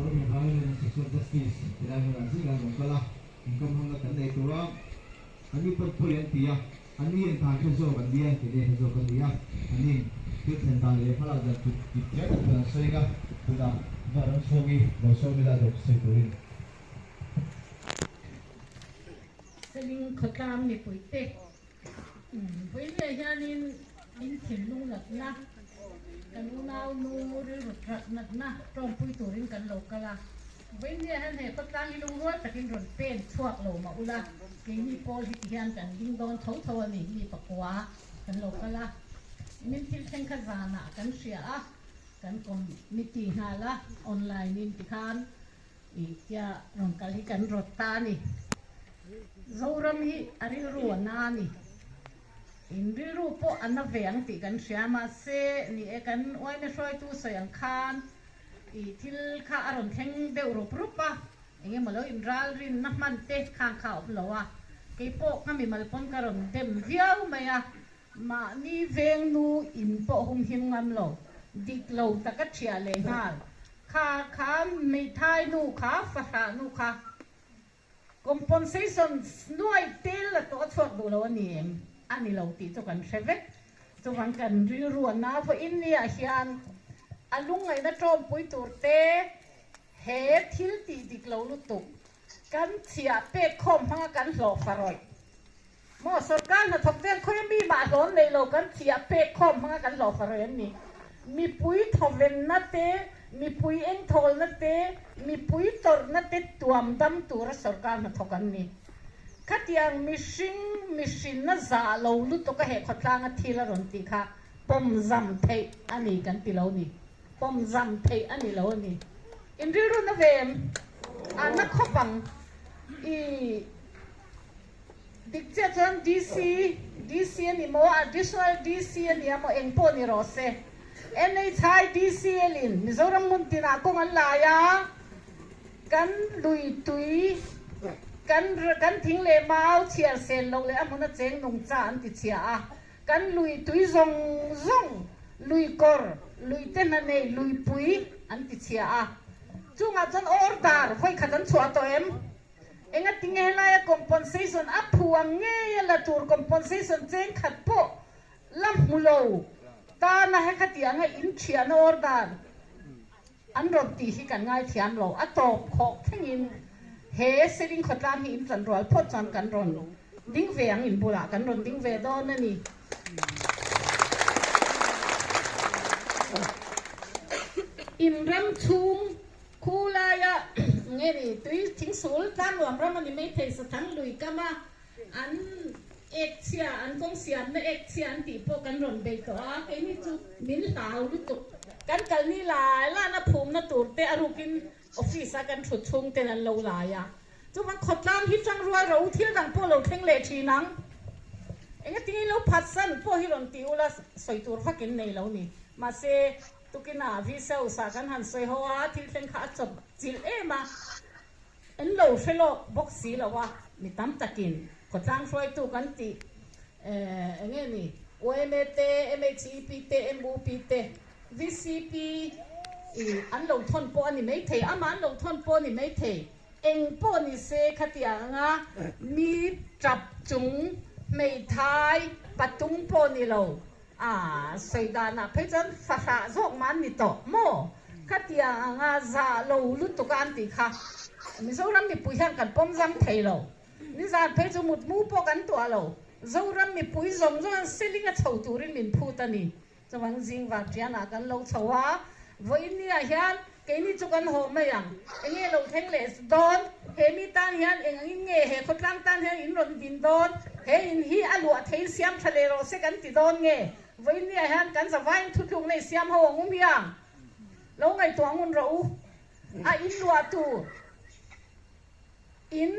Zoram Environment and Social Justice ti lai hmunah zingah an rawn kal a, inkawmhawngna kan nei tur a, anni pawn pawi an ti a, anni hian dan hre zawk an nia, keini hre zawk an ni a, anni'n thil thlen dan leh hmalak dan tut tih chiang tak chuan an sawi anga, tunah Vanramchhuangi lo sawm ila dawt sawi turin. Seling khawtlang mipuite vawiin hianin in thinlung natna, kan unau nu rilru that natna tawngpui turin kan lo kal a. Vawiin hian he khawtlang hi lungrual takin rawn pen chhuak lo mah ula, keini pawl hi tihian kan ding dawn tho tho a ni, mi pakua kan lo kal a. Min thil thleng kha zanah kan hria a, kan committee nghal a, online in tikhan I tia rawn kal hi kan rawt ta a ni. Zoram hi a rilru a na a ni. In rilru pawh a na ve ang tih kan hria mahse ni e kan uaina hruaitu sawi ang khan i thil kha a rawn thleng deuh rup rup a, eng emaw lo inral rinna hman te khang kha a awm lo a. Kei pawh ka mimal pawn ka rawn dem viau mai a, Mahni vengnu in pawh humhim ngam lo, dik lo taka ṭhiah leh nghal. Kha kha hmeithai nu kha, fahrah nu kha compensation nuai tel la tawh a chhuak duh lo a ni em? A ni lo tih chu kan hre vek. Chuvang kan rilru a nau vawiin niah hian a lungngaihna ṭawmpui tur te he thil tih dik lo lutuk kan chhiah pek khawm hmanga kan hlawh farawih. Maw sorkar hnathawk ten khawi mi mah hlawn nei lo kan thiah pek khawm hmanga kan hlawh far em ni? Mipui thawvenna te, mipui engthawlna te, mipui tawrhna te tuam dam tura sorkar hnathawk an ni. Khatiang mihring mihrinna zah lo lutuk a he khawtlanga thil a rawn tih kha pawm zam theih a ni kan ti lo ni. Pawm zam theih a ni lo a ni. In rilruna ve em? A na khawp ang. I. Dik chiah chuan DC, DC a ni maw, Additional DC a nia maw, eng pawh ni rawh se. NHI DCL in Mizoram hmun tinah kawng an lai a, kan lui tui, kan kan thing leh mau chhiar sel loh leh a hmuna cheng nungcha an ti chhia a, kan lui tui zawng zawng, lui kawr, lui te hna nei, luipui an ti chhia a. Chungah chuan order vawi khat an chhuah tawh em? Engatinge helaia compensation a phu ang ngei a la tur compensation cheng khat pawh la hmu lo tana he khatianga in thian order an rawn tih hi kan ngaithiam lo. A tawp khawk thlengin he Seling khawtlang hi in tan rual phawt chuan kan rawn ding ve ang in bulah kan rawn ding ve dawn a ni. In ram chhung Khu laia nge ni tui thingsul tlangnuam ram a ni mai thei sathang lui kam a an ek chhia an kawng siamna ek chhia an tih pawh kan rawn bei tawh a keini chu min hlau lutuk kan kal ni lai lana phumna tur te a rukin office a kan thut chhung ten an lo lai a chuvang khawtlang hi tangrual ro thil dang pawh lo thleng leh thin ang engatinge lo phatsan pawh hi rawn ti ula sawi tur vakin nei lo ni mahse Tukinah Vsausa kan han sawi ho a, thil thleng kha a chawp chilh em a, an lo hre lawk bawk si lo a, mi tam takin khawtlang hruaitu kan tih eng nge ni, yma te, MHEP te, MUP te, VCP i an lo thawn pawh a ni maithei, amah an lo thawn pawh a ni maithei, eng pawh ni se khatiang anga mi tap chung hmeithai patung pawh ni lo. A sawi danah phei chuan fahrah zawk mah an ni tawh maw? Khatiang anga zah lo lutuk a an tih kha Mizoram mipui hian kan pawm zam thei lo. Nizan phei chu mutmu pawh kan tuah lo. Zoram mipui zawng zawng an seling a chho turin min phut a ni. Chuvang zing varṭianah kan lo chho a, vawiinniah hian keini chu kan haw mai ang. Enge lo thleng leh dawn? He mi tan hian eng angin nge he khawtlang tan hian in rawn din dawn? He in hi a luah theiin siam tha leh rawh se kan ti dawn nge? Vawiinniah hian kan zavaiin thutluk nei siam ho ang u miang? Lo ngaihtuah ngun rawh u. A in luah tur in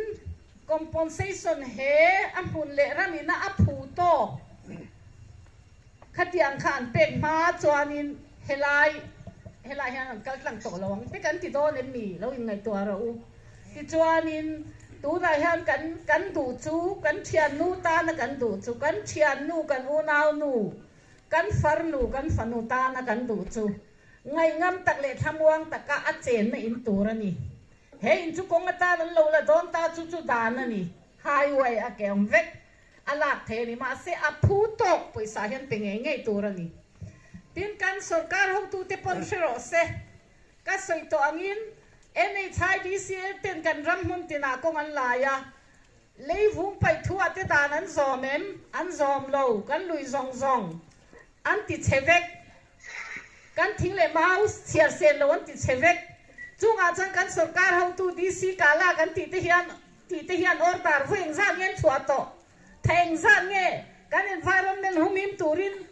compensation he a hmun leh ram ina a phu tawk khatiang kha an pek hma chuanin helai helai hian an kal tlang tawh lo ang te kan ti dawn em mi lo inngaihtuah rawh u. Tichuanin tunah hian kan kan duh chu kan thiannu tana kan duh chu kan thiannu kan unaunu kan farnu kan fanu tana kan duh chu. Ngaihngam tak leh thlamuang taka a chenna in tur a ni. He in chu kawng atan an lo la dawn ta chu chu dan a ni. Highway a ke awm vek a lak thei a ni. Mahse a phu tawk pawisa hian pe ngei ngei tur a ni. Tin kan sorkar hotute pawn hre rawh se. Ka sawi tawh angin NHIDCL ten kan ram hmun tinah kawng an lai a, lei vung paih thuah te dan an zawm em? An zawm lo, kan lui zawng zawng an ti chhe vek. Kan thing leh mau chhiar sen lo an ti chhe vek. Chungah chuan kan sorkar hotu DC Kala kan tih te hian tih te hian order vawi engzat nge an chhuah tawh? Tha engzat nge kan environment humhim turin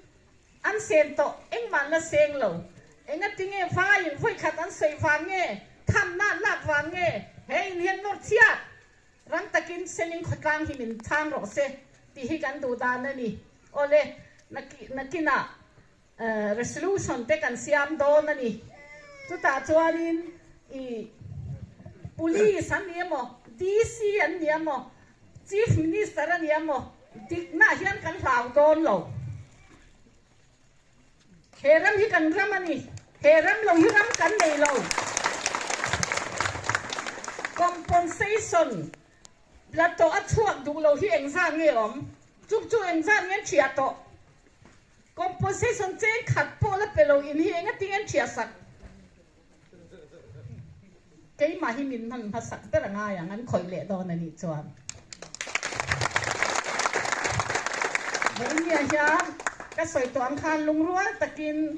An sen tawh engmah la seng lo. Engatinge vaiin vawikhat an sawi vang nge, thamna an lak vang nge he in hian nawr chhiat rang takin seling khawtlang hi min chhang rawh se tih hi kan duh dan a ni. Awle, nakinah resolution te kan siam dawn a ni. Chutah chuanin i Police an ni emaw, DC an ni emaw, Chief Minister a ni emaw, dikna hian kan hlau dawn lo. He ram hi kan ram a ni. He ram lo hi ram kan nei lo. Compensation la tawh a chhuak duh lo hi engzat nge awm? Chuk chu engzat nge an thiah tawh? Compensation cheng khat pawh la pe lo in hi engati nge an thiah sak? Keimah hi min hman hmasak ber a ngai ang, an khawih leh dawn a nih chuan. Vawinia hian ka sawi tawh ang khan lungrual takin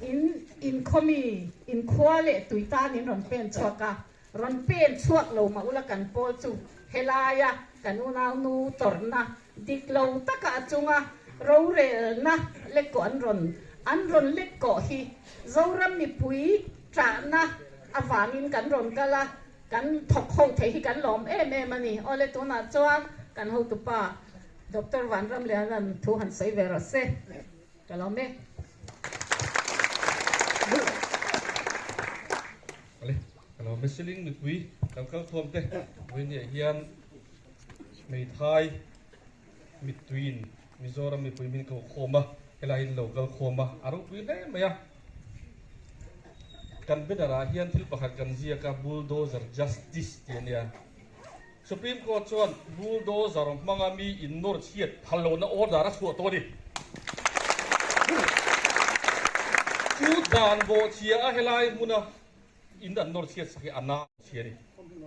in inkhawmi, inkhua leh tui tan in rawn pen chhuak a, rawn pen chhuak lo mah ula kan pawl chu helaia kan unaunu tawrhna dik lo taka a chunga rorelna lekkawh an rawn an rawn lekkawh hi Zoram mipui ṭahna avangin kan rawn kal a, kan thawk ho theih hi kan lawm em em a ni. Awle tunah chuan kan hotupa Doctor Vanramliana'n thu han sawi ve rawh se. Ka lawm e. Awle, ka lawm e. Siling mipui kan kal khawm te vawinia hian hmeithai mittuiin Mizoram mipui min ko khawm a, helai in lo kal khawm a, a ropui hle mai a. Kan banner ah hian thil pakhat kan ziak a, Bulldozer Justice tih a nia. Supreme Court chuan bulldozer hmanga mi in nawr chhiat phal lohna order a chhuah tawh a ni. Chu dan bawhchhia a helai hmuna in an nawr chhiat sak hi a na chhia a ni.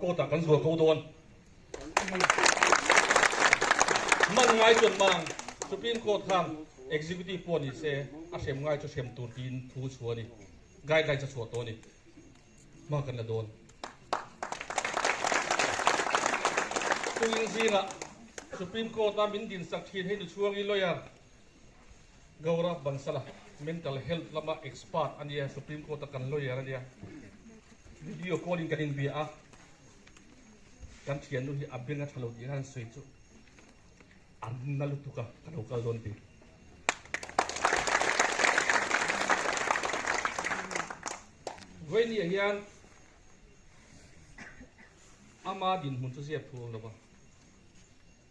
Court ah kan zual ko dawn. Man ngai chuan mang Supreme Court khan Executive pawh ni se a hrem ngai chu hrem tur tiin thu chhuah a ni. Guidelines a chhuah tawh a ni. Hma kan la dawn. Tuin zingah Supreme Court a min dinsak thin hei nu chhuangi lawyer Gaurav Bansal a mental health lama expert a nia, Supreme Court a kan lawyer a nia. Video call in kan inbia a, kan thiannu hi a beng a tha lo tih khan sawi chu an na lutuk a, ka lo kal dawn ti. Vawinia hian ama dinhmun chu ziak thu awm lo va.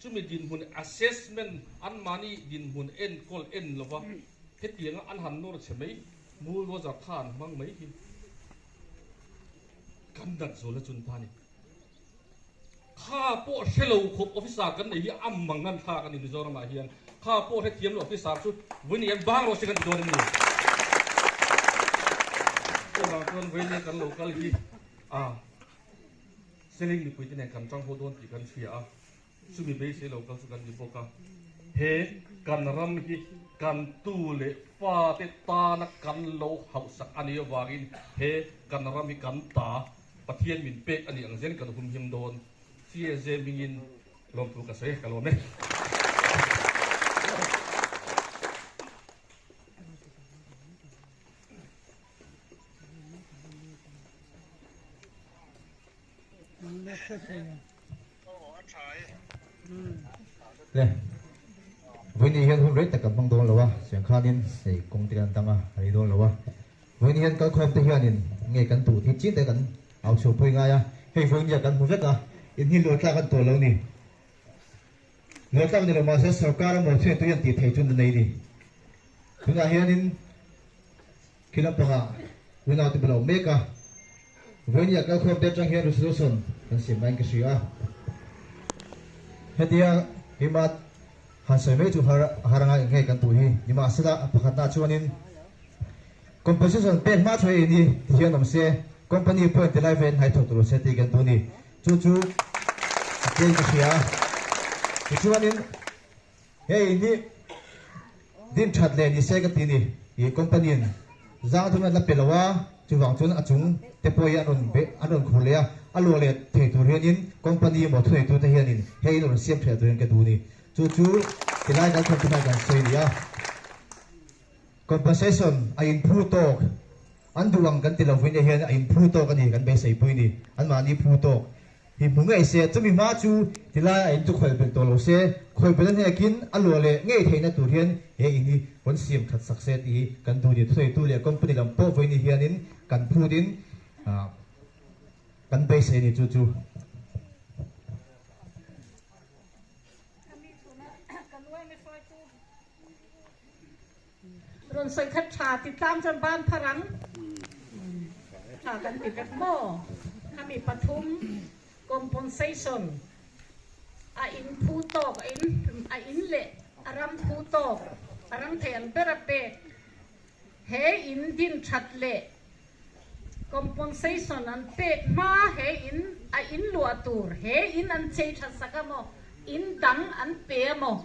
Chumi dinhmun assessment anmahni dinhmun enkawl en lo va, hetianga an han nawr chhe mai, bulldozer kha an hmang mai hi kan dat zual a chun ta a ni. Kha pawh hre lo khawp officer kan nei hi a mang ngan thlak a ni Mizoramah hian. Kha pawh hrethiam lo officer chu vawiin an bang rawh se kan ti dawn em ni? Chuvang chuan vawiin kan lo kal hi a Seling mipuite nen kan tang ho dawn tih kan hria a, chumi beisei lo kal chu kan ni bawk a. He kan ram hi kan tu leh fate tana kan lo hauhsak a nih avangin he kan ram hi kan ta Pathian min pek a nih ang zel kan humhim dawn. CSJ hmingin lawmthu ka sawi ka lawm e. Le, vawiin hian hun rei tak kan hmang dawn lo a, siang khanin hei kawng te kan dang a, a rei dawn lo a. Vawiin hian kalkhawm te hianin nge kan duh tih chin te kan au chhuahpui ngai a, hei vawiin hian kan hmu vek a, in hi luah tlak an tawh lo ni. Luah tlak ni lo mahse sorkar a mawhchhuah tui an tih theih chu na nei ni. Tunah hianin khi lampangah. Unaute bula awm mek a. Vawinia kalkhawm te atang hian resolution kan siam laiin ka hria a. Hetia keimah han sawi mai chu har har anga eng nge kan tuh hi nimahsela a pakhatna chuanin compensation pek hma chhuah ei ni ti hian awm se company pawhin ti lai vein hnai thawk tur se tih kan duh a ni. Chu chu a chiang ka hria a. Tichuanin Hei hi din that leh ni se ka ti ni. I company in zang thum an la pe lo a, chuvang chuan a chung te pawh hi an rawn an rawn khur leh a, a luah leh thei tur hianin company emaw thuneitu te hianin hei in rawn siam theih turin ka duh ni. Chu chu tilai kan khawp te khan kan sawi ni a. Compensation a inphu tawk an duh ang kan ti lo vin hian a inphu tawk a ni kan beisei pui ni. Anmahni phu tawk Hi hmu ngei se, chumi hma chu tilai a in chu khawi belh tawh lo se, khawi belh a hnekin a luah leh ngei theihna tur hian he in hi rawn siam that sak se tih hi kan duh ni. Thusawitu leh company lam pawh vawiin hianin kan phutin kan beisei a ni chu chu. Rawn sawi khat tha ti tlang chuan ban phar ang tha kan ti vek maw? Khami pathum compensation a in phu tawk a in a in leh a ram phu tawk a rang thei ang ber a pek he in din that leh compensation an pek hma he in a in luah tur he in an chei that sak a maw in dang an pe a maw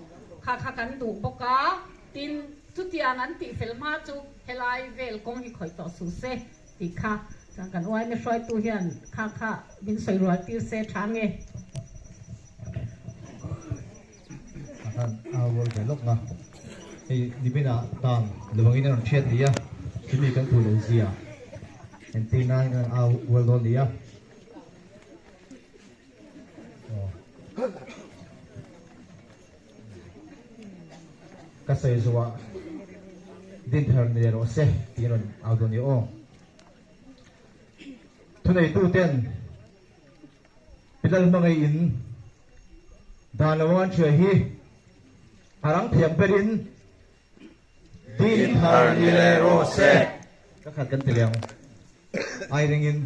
kha kha kan duh bawk a. Tin, chutiang an tih fel hma chu helai vel kawng hi khawih tawh suh se tih kha chuan kan uaime hruaitu hian kha kha min sawi rual tir se tha nge? A khan a rual ve lawk nga, hei niminah tan lovangin a rawn hriat ni a, chumi kan duh lo zia entir nan kan au rual dawn ni a. Ka sawi zuah din thar ni rawh se tih rawn au dawn i aw. Thuneitu ten Pilal hmangaih in dan lo an hria hi a rang thiam berin din thar ni leh rawh se. Ka khat kan ti leh ang. Ai ringin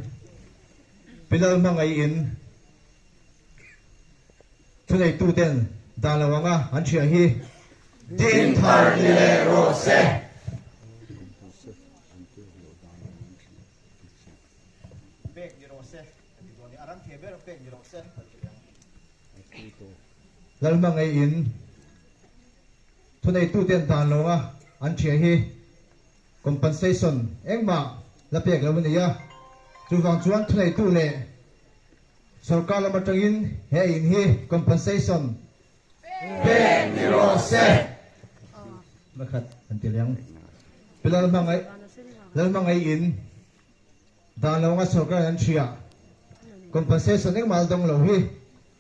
Pilal hmangaih in Thuneitu ten dan lo anga an hria hi din thar ni leh rawh se. Pek ni rawh se ka ti dawn i, a ram thei ber pek ni rawh se ka ti ang. Lalhmangaih in thuneitu ten dan lo anga an hria hi compensation engmah la pek lo a ni a, chuvang chuan thuneitu leh Sorkar lam atangin he in hi compensation pek ni rawh se. Pakhat an ti leng. Pi Lalhmangaih Lalhmangaih in dan lo anga sorkar an hria compensation engmah la dawng lo hi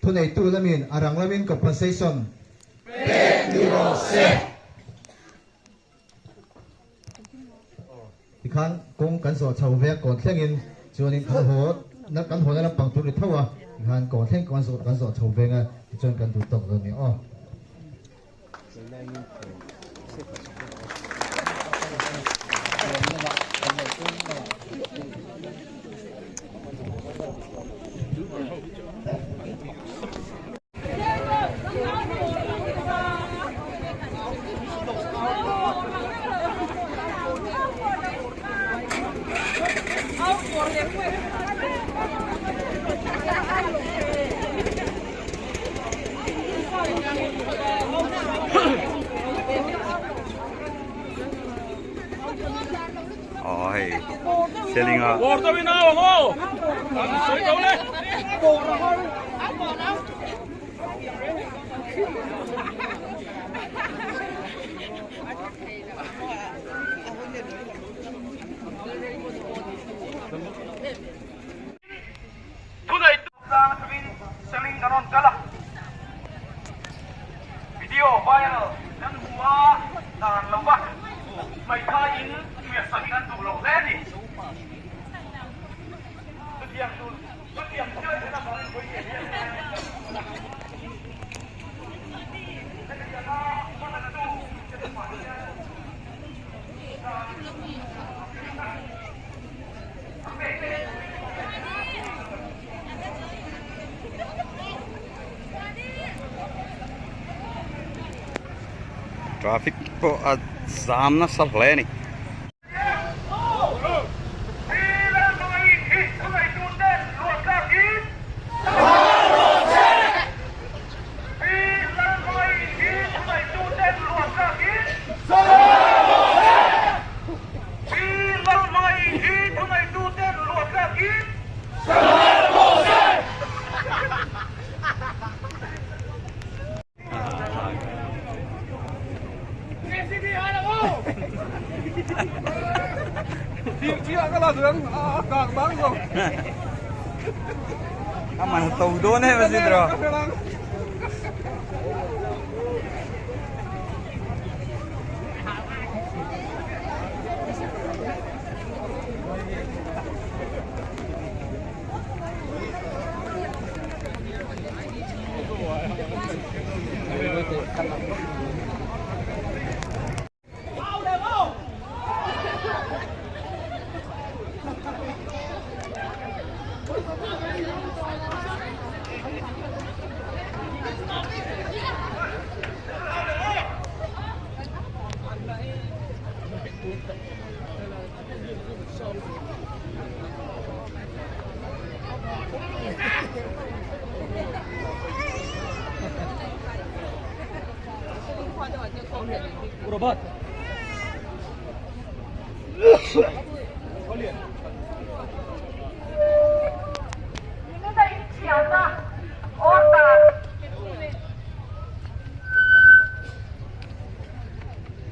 thuneitu lamin a rang lamin compensation pek ni rawh se. Tikhan kawng kan zawh chho vek kawn thlengin chuanin kan haw na kan haw na lampang tur ni tho a tikhan kawn thleng kan zawh kan zawh chho veng a tichuan kan duh tawk dawn a ni aw. Aw hei seling a Video viral kan hmu a, dan lo va hmeithai in hriatsak hi an duh lo hle a ni. Chutiang tur chutiang thil a thlen avangin vawiin hian. Traffic pawh a zam nasa hle a ni. A man to dawn em asin rawh.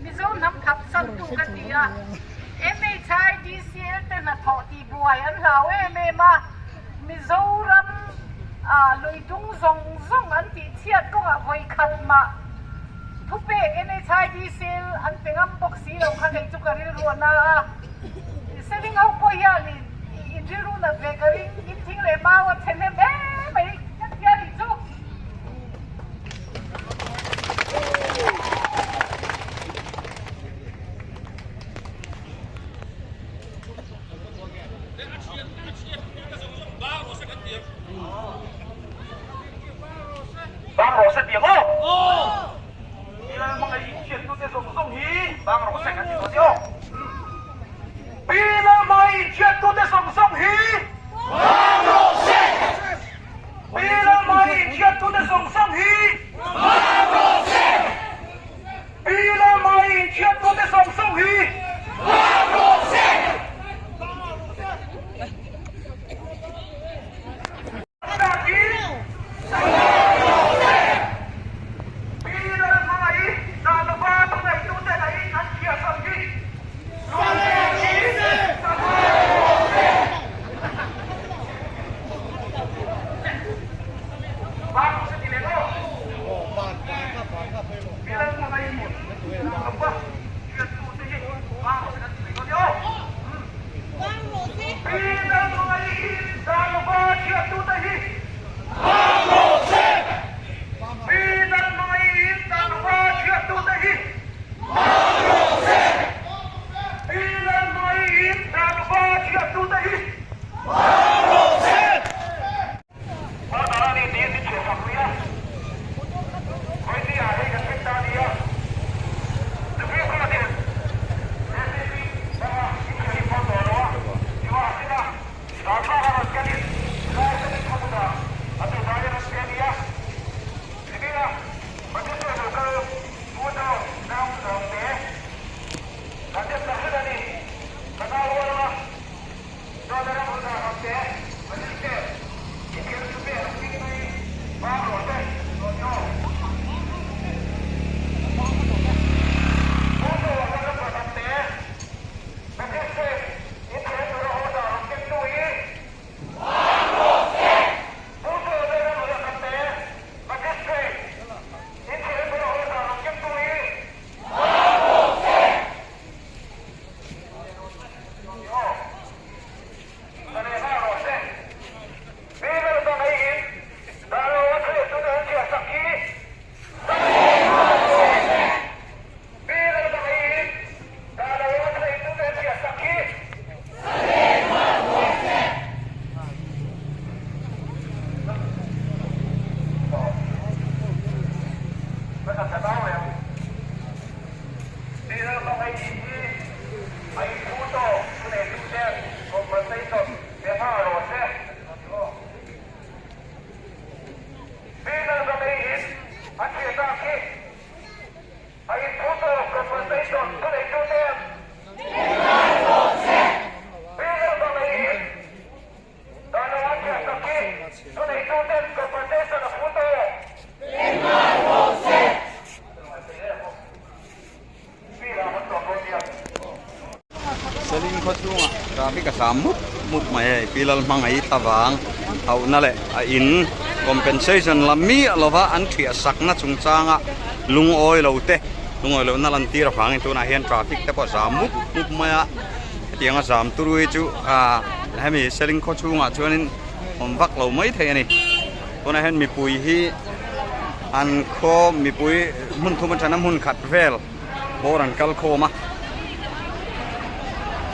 Mizo hnam thapsantu ka ti a, MHIDCL te hnathawh tihbuai an hlau em em a, Mizoram lui dung zawng zawng an tihchhiat kawngah vawi khat mah thupek NHIDCL an pe ngam bawk si lo kha kei chu ka rilru a na a, Seling ho pawh hian in rilru nat ve ka ring, in thing leh mau a chhe hnem em mai ka ti a nih chu. Bang rawh se tih ang aw. Pi Lalhmangaih inchhiattute zawng zawng hi bang rawh se kan ti tawh tih aw. Pi Lalhmangaih inchhiattute zawng zawng hi bang rawh se. Pi Lalhmangaih inchhiattute zawng zawng hi bang rawh se. Pi Lalhmangaih inchhiattute zawng zawng hi bang rawh se. a zam mup mup mai hei Pi Lalhmangaih thlavang hauhna leh a in compensation la miah lova an thiah sakna chungchanga lungawi lo te lungawi lohna lan tir avangin tunah hian traffic te pawh a zam mup mup mai a hetianga zam turu hi chu ah hemi seling khaw chhungah chuanin awm vak lo mai thei a ni tunah hian mipui hi an khaw mipui hmun thum atana hmun khat vel bawr an kal khawm a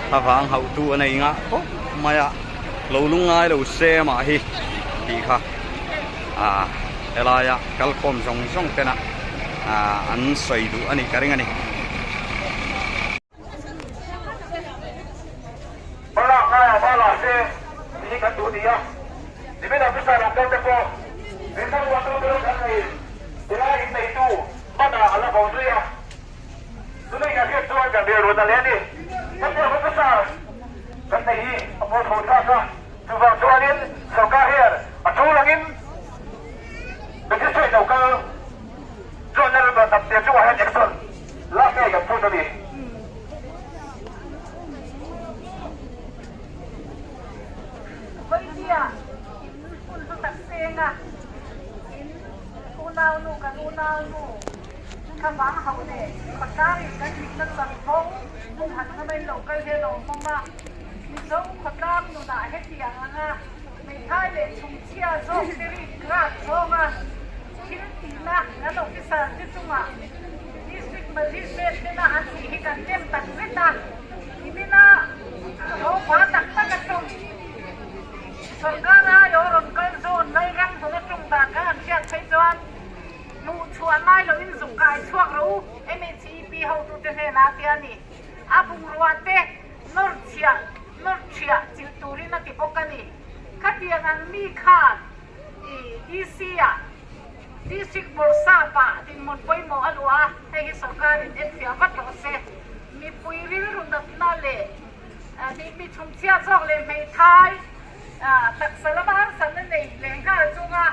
thlavang hauh tu a nei ngah khawp mai a lo lungngai lo se mah hi tih kha ah helaia kal khawm zawng zawng tena ah an sawi duh a nih ka ring a ni. Hmalak ngaiah hma la se tih hi kan duh ni a, nimin officer lo kal te pawh min hmang ruah tu te lo kan nei tilai in neitu hmanah a la bo zui a, tunei kan hriat chuan kan rel run a le a ni. Hetiang officer kan nei hi a pawl tho thlak a, chuvang chuanin sorkar hian a tul angin magistrate lo kal chuan la rawn dam te chungah hian action lak ngei kan phut a ni. Vawinia in hun hlu tak senga in unaunu kan unaunu thlavang hauh leh khawtlang in kan dikna chanvo hmun han hmang in lo kal hian a awm awm a. Mizo khawtlang nunah hetiang anga hmeithai leh chhungchhia zawk te rik rak zawnga thil tihna kan officer te chungah District Magistrate tena an tih hi kan dem tak zet a, nimina rawpa tak tak a tum. Sorkar aiawh rawn kal zawn Lalram hnung a tum dan kha han hriat phei chuan hmuh chhuah ngai loin zuk kai chhuak rawh u, MHEP hotute hnenah a ti a ni. A bungrua te nawr chhiah nawr thiah chilh turin a ti bawk a ni. Khatiang ang mi khan i DC-ah District Bawrhsapah dinhmun pawimawh a luah a, hei hi sorkarin enfiah vat rawh se. Mipui rilru natna leh mi chhumchhia zawk leh hmeithai taksa lama harsatna nei leh nghal chunga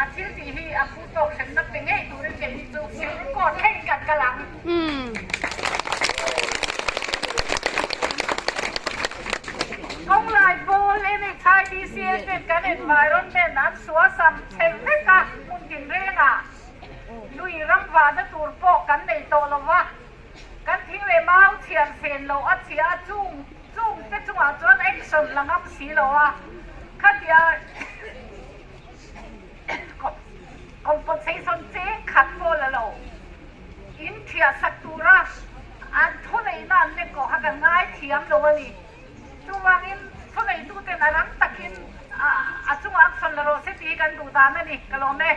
a thil tih hi a phu tawk hremna pe ngei turin kei hi chu Civil Court thlengin kan kal ang. Kawnglai pawl NHIDCA ten kan environment an suasam chhe vek a, hmun tinrengah lui ram vahna tur pawh kan nei tawh lo va, kan thing leh mau thian fen loh a chhia a, chung chung te chungah chuan action la ngam si lo a, khatia compensation cheng khat pawh la lo in thiah sak tura an thuneihna an lek kawh kha kan ngai thiam lo a ni. Chuvangin thuneituten a rang takin a chungah action la rawh se tih hi kan duh dan a ni, ka lawm e.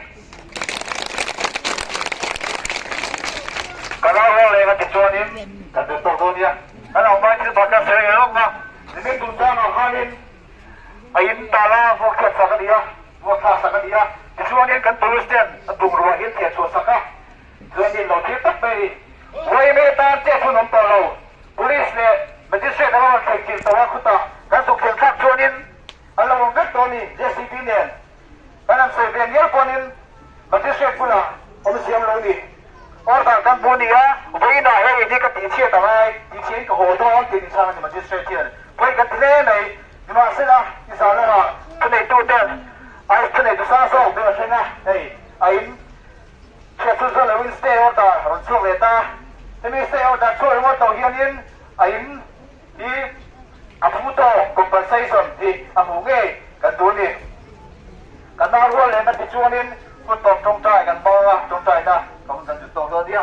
Ka lau reng leng a ti chuanin kan duh tawk dawn nia. Kan awm lai thil pakhat sawi reng lawk a, nimin tun changah khanin a in tala vuak chhiat sak a ni a, vuak thlak sak a ni a, tichuanin kan police ten a bungrua hi an thiah chhuah sak a, chuanin lo thlir tak mai a ni. Vawiin tan chet hun awm tawh lo. Police leh Magistrate an rawn thleng chilh tawh a, khutah kan zuk thlen thlak chuanin an lo awm vek tawh a ni, JCB nen kan han sawi ve ngial pawnin Magistrate bulah awm siam lo ni. Order kan hmu nia, vawiinah hei hi ka tihchhiat a ngai, tihchhiain ka haw dawn tih ni chang a ni Magistrate hian pawi kan ti hle mai. Nimahsela, i zan lamah thuneituten ai thuneitu sang zawk ber a thleng a, hei a in Chhiat chu zawh loin stay order rawn chhuak leh ta. Hemi stay order chhuak ringawt lo hianin a in hi a phu tawk compensation hi a hmuh ngei kan duh a ni. Kan nau rual lehna ti chuanin hun tawp tawngtai kan hmang anga tawngtaina ka hun kan duh tawk dawn nia.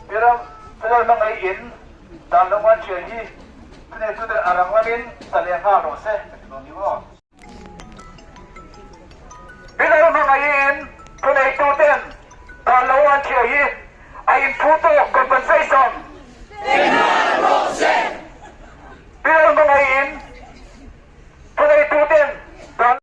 Miram federal hmangaih in dan lo ngan thian hi thunei chute a rang lamin sa leh nghal rawh se ka ti dawn ni maw.